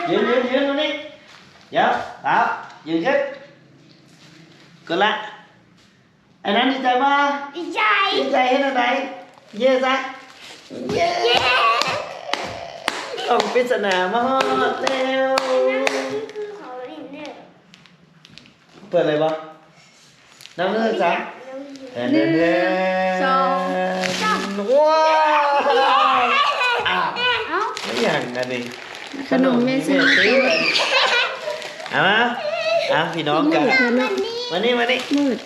ຢືນ ຢືນ ຢືນ ມານີ້ ດຽວ ດຽວ ຢືນຂຶ້ນ ກົດລະ. ອັນນັ້ນດີໃຈບໍ່? ດີໃຈ ດີໃຈເຮັດແນວໃດ? ເຢ້ຊະ ເຢ້ ເຢ້ ກ່ອງປິດສະໜາມາຮອດແລ້ວ. ອັນນັ້ນຄືຂອງຫຼິ້ນເດີ. ເປີດເລີຍບໍ່? ນັບໜຶ່ງ ສອງ ສາມ ໜຶ່ງ ສອງ ສາມ ວ້າວ ອ້າວ ເອົ້າ ອີຫຍັງອັນນີ້? ຂະໜົມແມ່ຊື້ ເອົາມາ ເອົາ ພີ່ນ້ອງກັນ ມານີ້ ມານີ້ ມືດ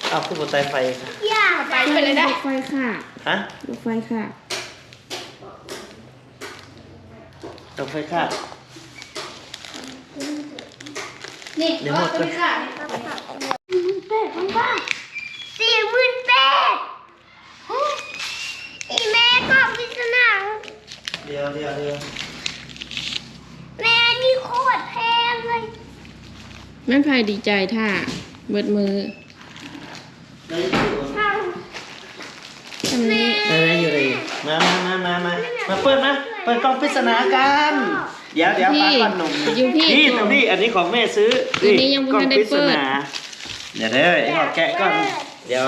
ເອົ້າ ຄືບໍ່ໄຕ້ໄຟ? ຢ່າໄປເລີຍນະ ໄຟຂາດ ຮະ? ໄຟຂາດ. ດອກໄຟຂາດ ນີ້ ດອກໄຟຂາດ ສີ່ໝື່ນແປດພັນບາດ ສີ່ໝື່ນແປດ ອີ່ແມ່ ກ່ອງປິດສະໜາ ດຽວ ດຽວ ດຽວ ແມ່ ອັນນີ້ໂຄດແພງເລີຍ. ແມ່ນໃຜດີໃຈຖ້າເບິດມື້? ໄດ້ຢູ່ ໄດ້ ໄດ້ຢູ່ ໄດ້ຢູ່ ມາ ມາ ມາ ມາ ມາ ມາເປີດ ມາເປີດກ່ອງປິດສະໜາກັນ. ດຽວ ດຽວ ພີ່ ປາກ່ອນໜຸ່ມ ຢູ່ພີ່ ນີ້ ຕົວນີ້ ອັນນີ້ຂອງແມ່ຊື້ ຕົວນີ້ຍັງບໍ່ທັນໄດ້ເປີດ ນີ້ ກ່ອງປິດສະໜາ. ດຽວເດີ ຂໍແກະກ່ອນ ດຽວ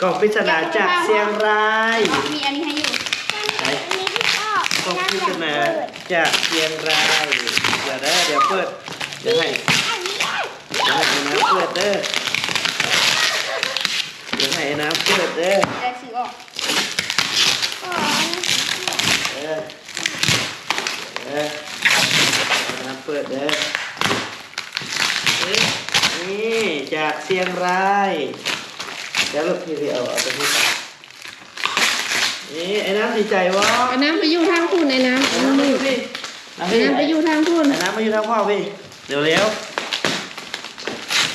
ກ່ອງປິດສະໜາຈາກຊຽງລາຍ ມີອັນນີ້ໃຫ້ຢູ່ ໄປ ກ່ອງປິດສະໜາຈາກຊຽງລາຍ ດຽວເດີ ດຽວເປີດ ດຽວໃຫ້ ດຽວໃຫ້ນ້ຳເປີດເດີ ດຽວໃຫ້ນ້ຳເປີດເດີ ໄດ້ຊື້ອອກ ເອີ ເອີ ໃຫ້ນ້ຳເປີດເດີ ນີ້ ຈາກຊຽງລາຍ ດຽວລູກ ພີ່ ພີ່ ເອົາ ເອົາຕົວນີ້ ນີ້ ໄອ້ນ້ຳດີໃຈບໍ່? ໄອ້ນ້ຳໄປຢູ່ທາງພຸ້ນ ໄອ້ນ້ຳ ໄອ້ນ້ຳໄປຢູ່ທາງພຸ້ນ ໄອ້ນ້ຳມາຢູ່ທາງພໍ່ພີ່ ເລັວ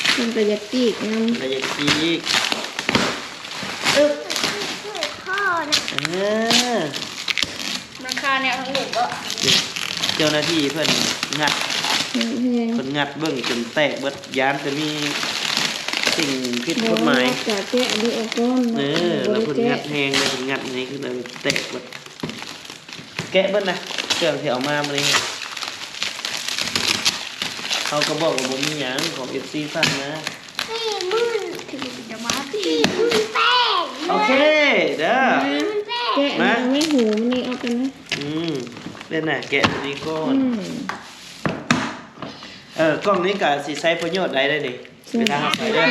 ໆ ເພິ່ນກໍຢາກຈີກນຳ ກໍຢາກຈີກ ອຶບ ພໍ່ນະ ເອີ ມັນຄາແນວທາງອື່ນບໍ່? ເຈົ້າໜ້າທີ່ເພິ່ນງັດ ເພິ່ນງັດເບິ່ງຈົນແຕກເບິດ ຢ້ານຈະມີສິ່ງຜິດກົດໝາຍ ບໍ່ ແກະອັນນີ້ອອກກ່ອນ ເອີ ແລ້ວເພິ່ນງັດແຮງ ແລ້ວເພິ່ນງັດໃຫ້ຂຶ້ນ ແລ້ວແຕກເບິດ ແກະເບິດນະ ເຄື່ອງທີ່ເອົາມາມື້ນີ້ ເຮົາກໍບອກວ່າບໍ່ມີຫຍັງ ຂອງເອັຟຊີຝາກມາ ສີ່ໝື່ນ ຖືວ່າຊິຈະມາ ສີ່ໝື່ນແປດ ໂອເຄເດີ ແກະ ມາ ເອົາໄວ້ຫູມັນນີ້ອອກກັນນະ ອືມ ເປັນນະ ແກະຕົວນີ້ກ່ອນ ອືມ ເອີ ກ່ອງນີ້ກະຊິໃຊ້ປະໂຫຍດໄດ້ເດ້ນີ້ ເວລາເຮົາໃສ່ເດີ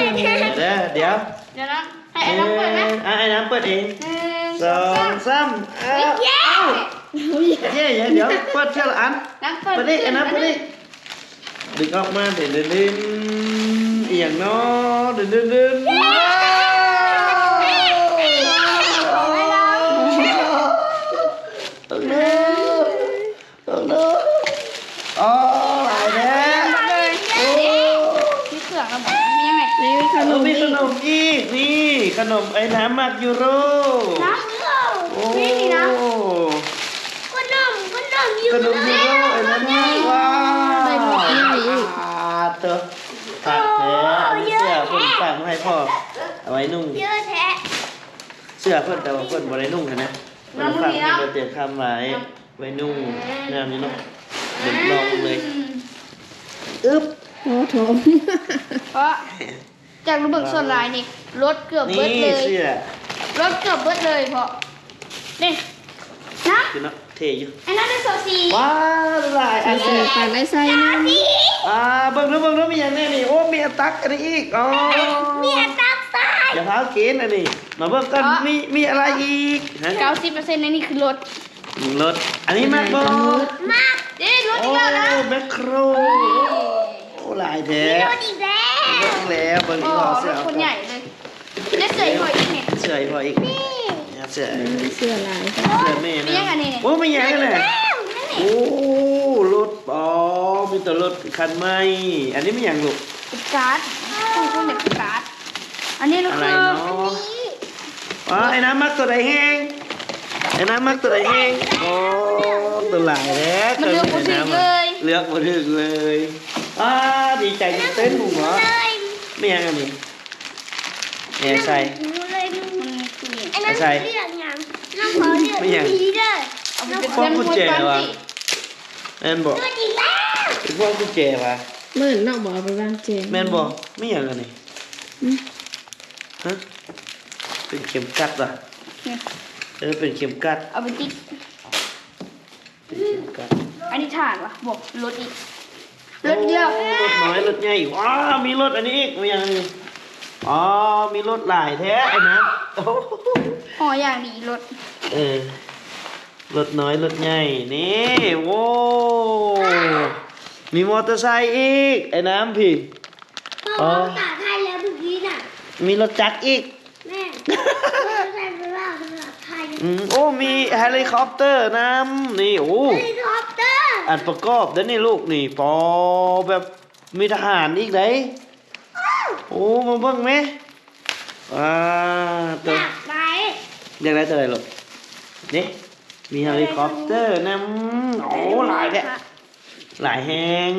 ເດີ ດຽວ ດຽວນະ ໃຫ້ອ້າຍນ້ຳເປີດນະ ເອີ ອ່ະ ອ້າຍນ້ຳເປີດເອງ ໜຶ່ງ ສອງ ສອງ ສາມ ເອົ້າ ເຢ້ ເອົ້າ ເຢ້ ດຽວ ເປີດເທື່ອລະອັນ ນ້ຳເປີດ ເປີດອີກ ອ້າຍນ້ຳເປີດອີກ ດຶງອອກມາ ເດີນໆ ອີຫຍັງນໍ ເດີນໆ ວ້າວ ເບິ່ງເດີ ເບິ່ງເດີ ອໍ ຫຼາຍແທ້ ໂອ້ ມີເຄື່ອງແລ້ວບໍ່ ມີຫຍັງແດ່ ນີ້ມີຂະໜົມ ເອີ ມີຂະໜົມອີກ ນີ້ ຂະໜົມໄອ້ນ້ຳມັກຢູໂຣ ໂອ້ ນີ້ນະ ຂະໜົມ ຂະໜົມຢູໂຣ ຂະໜົມຢູໂຣ ເອີ ນັ້ນ ວ້າວ ໄດ້ໝົດນີ້ອີກ ອ່າ ໂຕ ຄັກແທ້ ອັນນີ້ເສື້ອເພິ່ນຝາກມາໃຫ້ພໍ່ ເອົາໄວ້ນຸ່ງ ເສື້ອເພິ່ນ ແຕ່ວ່າເພິ່ນບໍ່ໄດ້ນຸ່ງຫັ້ນນະ ເພິ່ນຝາກ ເພິ່ນຕຽມຄຳໄວ້ ໄວ້ນຸ່ງ ງາມຢູ່ເນາະ ເບິ່ງລອງເບິ່ງເລີຍ ອຶບ ໂອ້ ໂຖ ເພາະ ຈາກເບິ່ງສ່ວນຫຼາຍນີ້ ລົດເກືອບເບິດເລີຍ ນີ້ເສື້ອ ລົດເກືອບເບິດເລີຍ ເພາະ ນີ້ນະ ຄືເນາະ ເທ່ຢູ່ ອັນນັ້ນເປັນໂຊຊີ ວ້າວ ຫຼາຍອັນ ໂຊຊີ ປານໄດ້ໃສ່ນຳ ອ່າ ເບິ່ງດູ ເບິ່ງດູ ມີຫຍັງແດ່ນີ້ ໂອ້ ມີອັນຕັກອັນນີ້ອີກ ອໍ ມີອັນຕັກໃສ່ ຢ່າພາວກິນອັນນີ້ ມາເບິ່ງກັນ ມີ ມີອະໄລອີກ ຮະ ເກົ້າສິບເປີເຊັນໃນນີ້ຄືລົດ ລົດ ອັນນີ້ມັກບໍ່? ມັກ ເດ້ ລົດອີກແລ້ວນະ ໂອ້ ແມັກໂຄຣ ໂອ້ ຫຼາຍແທ້ ມີລົດອີກແລ້ວ ເບິ່ງແລ້ວ ເບິ່ງອີ່ຫໍ້ເສື້ອ ຄົນໃຫຍ່ເລີຍ ແລ້ວເສື້ອອີ່ຫໍ້ອີກນີ້ ເສື້ອອີ່ຫໍ້ອີກ ນີ້ ເສື້ອ ເສື້ອຫຼາຍ ເສື້ອແມ່ນະ ມີຫຍັງອັນນີ້ ໂອ້ ມີຫຍັງອັນນີ້ ໂອ້ ລົດ ອໍ ມີແຕ່ລົດຄັນໃໝ່ ອັນນີ້ມີຫຍັງລູກ? ເປັນກາດ ຂອງຄົນເປັນກາດ ອັນນີ້ລະຄື ອໍ ໄອ້ນ້ຳມັກຕົວໃດແຮງ? ໄອ້ນ້ຳມັກຕົວໃດແຮງ? ໂອ້ ຕົວຫຼາຍແທ້ ມັນເລືອກບໍ່ຖືກເລີຍ ເລືອກບໍ່ຖືກເລີຍ ອ້າ ດີໃຈຈົນເຕັ້ນໝູເນາະ ແມ່ນຫຍັງອັນນີ້? ແອໃສ່ ມັນຄື ແອໃສ່ ນ້ອງຂໍເລືອກ ແມ່ນຫຍັງ? ນ້ອງຂໍເລືອກ ແມ່ນຫຍັງ? ນີ້ເດີ ເອົາໄປເປັນ ພວກກຸນແຈຫວາ? ແມ່ນບໍ່? ຕົວຈິງແລ້ວ ວາງກຸນແຈຫວາ? ເມີນເນາະ ບໍ່ເອົາໄປວາງແຈ. ແມ່ນບໍ່? ມີຫຍັງອັນນີ້? ຫຶ? ຮະ? ເປັນເຂັມກັດຫວາ? ນີ້ ເອີ ເປັນເຂັມກັດ ເອົາໄປຕິດ ເປັນເຂັມກັດ. ອັນນີ້ຖ່ານຫວາ? ບໍ່ ລົດອີກ ໂອ້ ລົດອີກແລ້ວ ລົດນ້ອຍລົດໃຫຍ່. ວ້າ ມີລົດອັນນີ້ອີກ ມີຫຍັງນີ້? ອໍ ມີລົດຫຼາຍແທ້ໄອ້ນ້ຳ. ໂອ້ ຫໍ່ຢ່າງດີລົດ ເອີ ລົດນ້ອຍລົດໃຫຍ່ນີ້. ໂອ້ ມີມໍເຕີໄຊອີກ ໄອ້ນ້ຳພີ້. ອໍ ພາສາໄທແລ້ວເມື່ອກີ້ນະ ມີລົດຈັກອີກ. ແມ່ນ ອືມ ໂອ້ ມີເຮລິຄອບເຕີນຳນີ້. ໂອ້ ເຮລິຄອບເຕີ ອັນປະກອບເດ້ນີ້ລູກນີ້. ປໍ ແບບມີທະຫານອີກໃດ໋. ໂອ້ ມາເບິ່ງແມ. ອາ ໂຕ ຢາກໄດ້ ຢາກໄດ້ຕົວໃດລູກ? ນີ້ ມີເຮລິຄອບເຕີນຳ. ໂອ້ ຫຼາຍແທ້ ຫຼາຍແຮງ.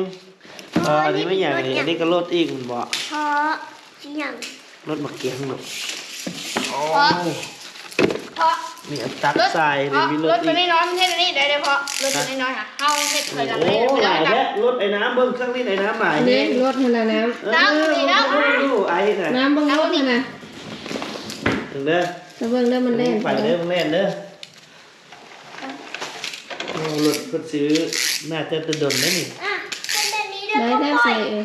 ອໍ ອັນນີ້ແມ່ນຫຍັງນີ້? ອັນນີ້ກໍລົດອີກແມ່ນບໍ່? ເພາະ ອີຫຍັງ? ລົດໝາກກຽງລູກ. ໂອ້ ເພາະ ເພາະ ມີອັດຕັກໃສ່ ມີລົດ ລົດຕົວນ້ອຍໆ ເຮັດອັນນີ້ໄດ້ເດ້ ເພາະລົດຕົວນ້ອຍໆ ຫາ ເຮົາເຮັດຖອຍຫຼັງໄດ້. ໂອ້ ຫຼາຍແທ້ ລົດໄອ້ນ້ຳ ເບິ່ງເຄື່ອງຫຼິ້ນໄອ້ນ້ຳຫຼາຍແຮງ. ນີ້ລົດຫັ້ນລະນ້ຳ. ເອີ ເອີ ເອີ ໄອ້ນະ ນ້ຳເບິ່ງລົດຫັ້ນນະ ເບິ່ງເດີ ໄປເບິ່ງເດີ ມັນແລ່ນ ໄປເດີ ມັນແລ່ນເດີ. ໂອ້ ລົດເພິ່ນຊື້ໜ້າຈະແຕ່ດົນແລ້ວນີ້. ໄດ້ແລ້ວໃສ່ເອີຍ.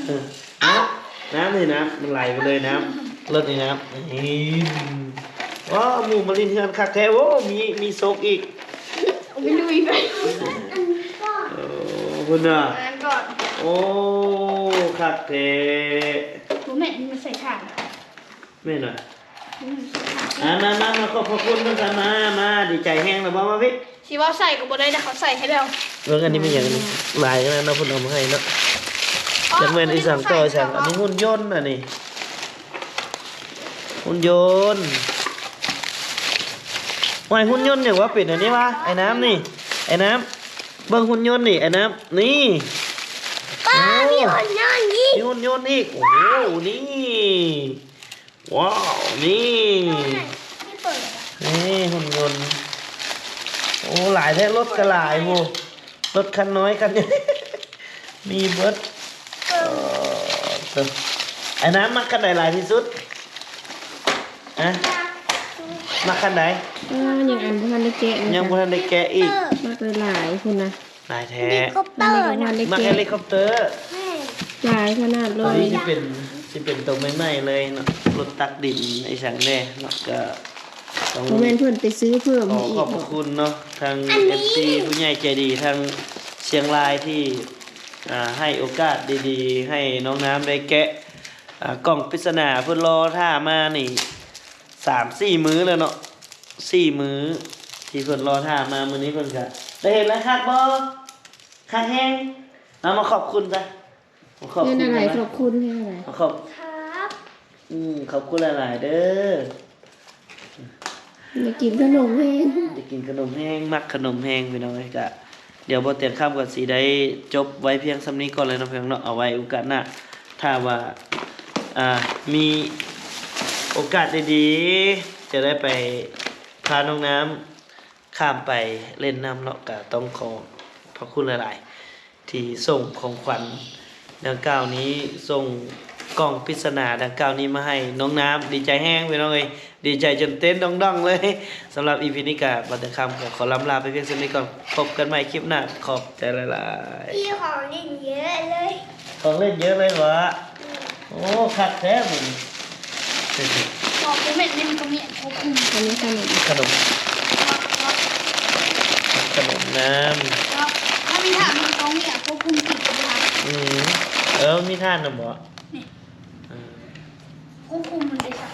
ເອີ ນ້ຳ ນ້ຳນີ້ນ້ຳ ມັນໄຫຼໄປເລີຍນ້ຳ ລົດນີ້ນ້ຳ. ນີ້ ວ້າວ ໝູມາຫຼິ້ນເຮືອນຄັກແທ້. ໂອ້ ມີ ມີສົກອີກ ໂອ້ ເພິ່ນນະ. ໂອ້ ຄັກແທ້. ບໍ່ແມ່ນ ມັນໃສ່ຖ່ານ ແມ່ນຫວາ? ອືມ ອ່າ ມາ ມາ ມາ ຂອບພະຄຸນເພິ່ນຊະ. ມາ ມາ ດີໃຈແຮງແລ້ວບໍ່? ມາພີ້. ຊິເວົ້າໃສ່ກໍບໍ່ໄດ້ ແຕ່ເຂົາໃສ່ໃຫ້ແລ້ວ. ເບິ່ງອັນນີ້ແມ່ນຫຍັງນີ້? ຫຼາຍຂະໜາດເນາະ ເພິ່ນເອົາມາໃຫ້ເນາະ. ອໍ ຈັກແມ່ນອີ່ສັງຕໍ່ອີ່ສັງ. ອັນນີ້ຫຸ່ນຍົນ ອັນນີ້ຫຸ່ນຍົນ. ຫ້ວຍ ຫຸ່ນຍົນຫຍັງວະ ເປັນອັນນີ້ວະ? ໄອ້ນ້ຳນີ້ ໄອ້ນ້ຳ ເບິ່ງຫຸ່ນຍົນນີ້ ໄອ້ນ້ຳ ນີ້. ປ້າ ໂອ້ ມີຫຸ່ນຍົນອີກ ມີຫຸ່ນຍົນອີກ. ໂອ້ໂຫ ນີ້ ວ້າວ ນີ້ ນີ້ເປີດ ນີ້ຫຸ່ນຍົນ. ໂອ້ ຫຼາຍແທ້ ລົດກໍຫຼາຍພຸ້ນ ລົດຄັນນ້ອຍຄັນໃຫຍ່ ມີເບິດ. ເອີ ເອີ ໄອ້ນ້ຳມັກຄັນໃດຫຼາຍທີ່ສຸດ? ຮະ? ມັກຄັນໃດ? ເອີ ຍັງອັນບໍ່ທັນໄດ້ແກະເລີຍ ຍັງບໍ່ທັນໄດ້ແກະອີກ. ມັກຫຼາຍໆ ພຸ້ນນະ. ຫຼາຍແທ້ ເຮລິຄອບເຕີ ອັນນີ້ກໍວ່າໄດ້ແກະ ມັກເຮລິຄອບເຕີ ຫຼາຍຂະໜາດເລີຍ. ຕົວນີ້ຊິເປັນ ຊິເປັນຕົວໃໝ່ໆ ເລີຍເນາະ ລົດຕັກດິນອີ່ຫຍັງແດ່ເນາະ. ກໍຕ້ອງ ບໍ່ແມ່ນເພິ່ນໄປຊື້ເພີ່ມໃຫ້ອີກ ຂໍຂອບພະຄຸນເນາະ ທາງ ອັນນີ້ ເອັຟຊີ ຜູ້ໃຫຍ່ໃຈດີ ທາງຊຽງລາຍ ທີ່ ອ່າ ໃຫ້ໂອກາດດີໆ ໃຫ້ນ້ອງນ້ຳໄດ້ແກະ ອ່າ ກ່ອງປິດສະໜາ. ເພິ່ນລໍຖ້າມານີ້ ສາມສີ່ມື້ແລ້ວເນາະ ສີ່ມື້ທີ່ເພິ່ນລໍຖ້າມາ. ມື້ນີ້ເພິ່ນກະໄດ້ເຫັນແລ້ວ. ຄັກບໍ່? ຄັກແຮງ. ເອົາມາຂອບຄຸນຊະ ມາຂອບຄຸນ. ເຮັດແນວໃດ? ຂອບຄຸນເຮັດແນວໃດ? ມາຂອບ ຄັບ ອືມ ຂອບຄຸນຫຼາຍໆ ເດີ. ໄດ້ກິນຂະໜົມແຮງ ໄດ້ກິນຂະໜົມແຮງ ມັກຂະໜົມແຮງ ພີ່ນ້ອງເອີຍ. ກະ ດຽວບໍ່ຕຽງຄຳກໍຊິໄດ້ຈົບໄວ້ພຽງສ່ຳນີ້ກ່ອນແລ້ວເນາະ ພີ່ນ້ອງເນາະ. ເອົາໄວ້ໂອກາດໜ້າ ຖ້າວ່າ ອ່າ ມີໂອກາດດີໆ ຈະໄດ້ໄປພານ້ອງນ້ຳຂ້າມໄປຫຼິ້ນນ້ຳເນາະ. ກະຕ້ອງຂໍຂອບພະຄຸນຫຼາຍໆ ທີ່ສົ່ງຂອງຂວັນດັ່ງກ່າວນີ້ ສົ່ງກ່ອງປິດສະໜາດັ່ງກ່າວນີ້ມາໃຫ້ນ້ອງນ້ຳ. ດີໃຈແຮງ ພີ່ນ້ອງເອີຍ. ດີໃຈຈົນເຕັ້ນດອງໆ ເລີຍ. ສຳລັບອີພີນີ້ກະ ບ່າວແຕງຄຳກໍຂໍລ່ຳລາໄປພຽງສ່ຳນີ້ກ່ອນ. ພົບກັນໃໝ່ຄລິບໜ້າ. ຂອບໃຈຫຼາຍໆ. ມີຂອງຫຼິ້ນເຍອະເລີຍ. ຂອງຫຼິ້ນເຍອະເລີຍຫວາ? ອືມ. ໂອ້ ຄັກແທ້ມື້ນີ້. ຂອງເປັນແບບນີ້ມັນກໍມີອັນຄວບຄຸມ. ອັນນີ້ຂະໜົມ. ຂະໜົມ. ຂະໜົມນ້ຳ. ຖ້າມີຖາດມັນຕ້ອງມີອັນຄວບຄຸມຈິດນະຄະ. ອືມ. ເອີ ມີຖາດນຳບໍ? ນີ້. ອືມ. ຄວບຄຸມມັນໄດ້ຊະ.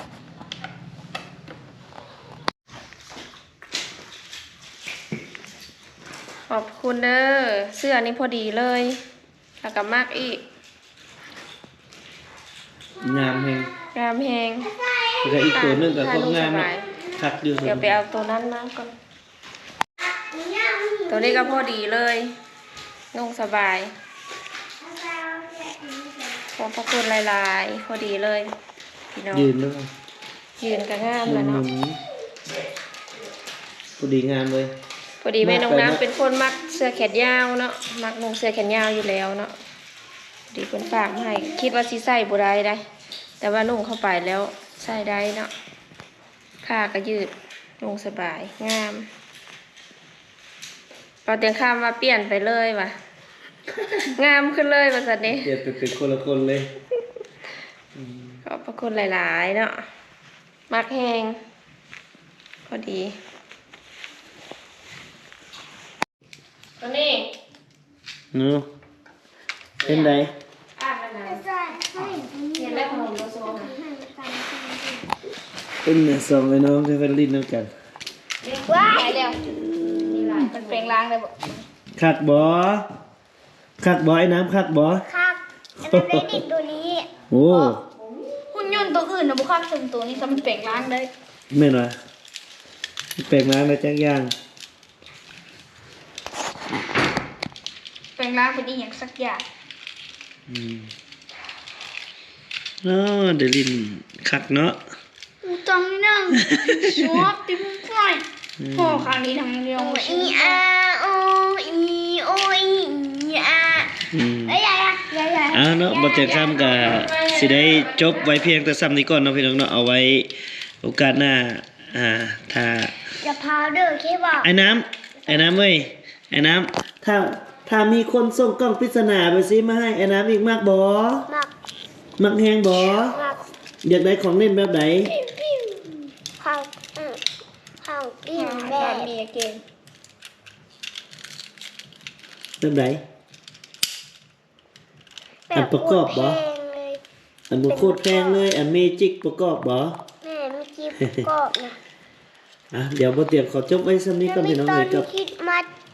ຂອບຄຸນເດີ. ເສື້ອນີ້ພໍດີເລີຍ ແລ້ວກໍມັກອີກ. ງາມແຮງ. ງາມແຮງ. ແລ້ວກໍອີກຕົວໜຶ່ງກໍຄວາມງາມນະ. ຄັກຢູ່. ດຽວໄປເອົາຕົວນັ້ນມາກ່ອນ. ຕົວນີ້ກໍພໍດີເລີຍ ນຸ່ງສະບາຍ. ຂອບພະຄຸນຫຼາຍໆ ພໍດີເລີຍພີ່ນ້ອງ. ຢືນເນາະ. ຢືນກໍງາມແລ້ວເນາະ. ພໍດີງາມເລີຍ. ພໍດີແມ່ນ້ອງນ້ຳເປັນຄົນມັກ ເສື້ອແຂນຍາວເນາະ ມັກນຸ່ງເສື້ອແຂນຍາວຢູ່ແລ້ວເນາະ ດີເພິ່ນຝາກມາໃຫ້ ຄິດວ່າຊິໃສ່ບໍ່ໄດ້ໃດ ແຕ່ວ່ານຸ່ງເຂົ້າໄປແລ້ວໃສ່ໄດ້ເນາະ ຜ້າກໍຍືດ ນຸ່ງສະບາຍ ງາມ. ບ່າວຕຽງຄຳວ່າປ່ຽນໄປເລີຍວ່າ ງາມຂຶ້ນເລີຍວ່າຊັ້ນເດ້ ປ່ຽນໄປເປັນຄົນລະຄົນເລີຍ. ຂອບພະຄຸນຫຼາຍໆເນາະ ມັກແຮງ ພໍດີ. ໂຕນີ້ ເນາະ ເປັນໃດ? ອ່ານແລ້ວນະ ເຫັນແລ້ວຂະໜົມໂລໂຊນະ ເປັນແມ່ສອງໄອ້ນ້ອງທີ່ເພິ່ນຫຼິ້ນນຳກັນ. ວ້າຍ ໄປແລ້ວ ມັນແປງຮ່າງໄດ້ບໍ່? ຄັກບໍ່? ຄັກບໍ່? ໄອ້ນ້ຳ ຄັກບໍ່? ຄັກ ອັນນັ້ນໄດ້ດິນໂຕນີ້. ໂອ້ ຫຸ່ນຍົນໂຕອື່ນນະບໍ່ຄັກສ່ຳໂຕນີ້ ຖ້າມັນແປງຮ່າງໄດ້. ແມ່ນຫວາ? ແປງຮ່າງໄດ້ຈັກຢ່າງ? ແປງຮ່າງເປັນອີ່ຫຍັງສັກຢ່າງ. ອືມ ເນາະ ໄດ້ຫຼິ້ນຄັກເນາະ. ຕອງນີ້ນະ ຊອບຕິມໄຟ ອືມ ໂຫ ຄັ້ງນີ້ທັງເລື່ອງ ໂອ ອີ ອາ ໂອ ອີ ໂອ ອີ ອາ ອືມ ເອີຍ ຢ່າ ຢ່າ ຢ່າ ເອົາເນາະ ບ່າວຕຽງຄຳກະຊິໄດ້ຈົບໄວ້ພຽງແຕ່ສ່ຳນີ້ກ່ອນເນາະ ພີ່ນ້ອງເນາະ ເອົາໄວ້ໂອກາດໜ້າ ອ່າ ຖ້າ ຢ່າພາວເດີ ເຄບອກ ໄອ້ນ້ຳ ໄອ້ນ້ຳເອີຍ ໄອ້ນ້ຳ ຖ້າ ຖ້າມີຄົນສົ່ງກ້ອງປິດສະໜາແບບຊີ້ມາໃຫ້ໄອ້ນ້ຳອີກ ມັກບໍ່? ມັກ ມັກແຮງບໍ່? ມັກ ຢາກໄດ້ຂອງຫຼິ້ນແບບໃດ? ຂອງ ເອີ ຂອງຫຼິ້ນແບບ ແບບໃດ? ແບບ ອັນປະກອບບໍ່? ອັນບໍ່ໂຄດແພງເລີຍ ອັນເມຈິກປະກອບບໍ່? ແມ່ນ ເມຈິກປະກອບນະ. ອ່ະ ດຽວບ່າວຕຽງຂໍຈົບໄວ້ສ່ຳນີ້ກ່ອນ ພີ່ນ້ອງເອີຍ ກັບ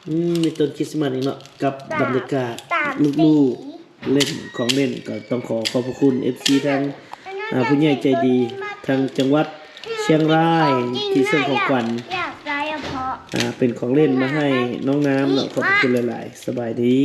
ອືມ ມີຕົ້ນຄຣິສມາສອີກເນາະ ກັບບັນຍາກາດລູກໆ ເລ່ນຂອງເລ່ນ ກໍຕ້ອງຂໍຂອບພະຄຸນເອັຟຊີ ທັງ ອ່າ ຜູ້ໃຫຍ່ໃຈດີ ທາງຈັງຫວັດຊຽງລາຍ ທີ່ສົ່ງຂອງຂວັນ ອ່າ ເປັນຂອງເລ່ນມາໃຫ້ນ້ອງນ້ຳເນາະ ຂອບພະຄຸນຫຼາຍໆ ສະບາຍດີ.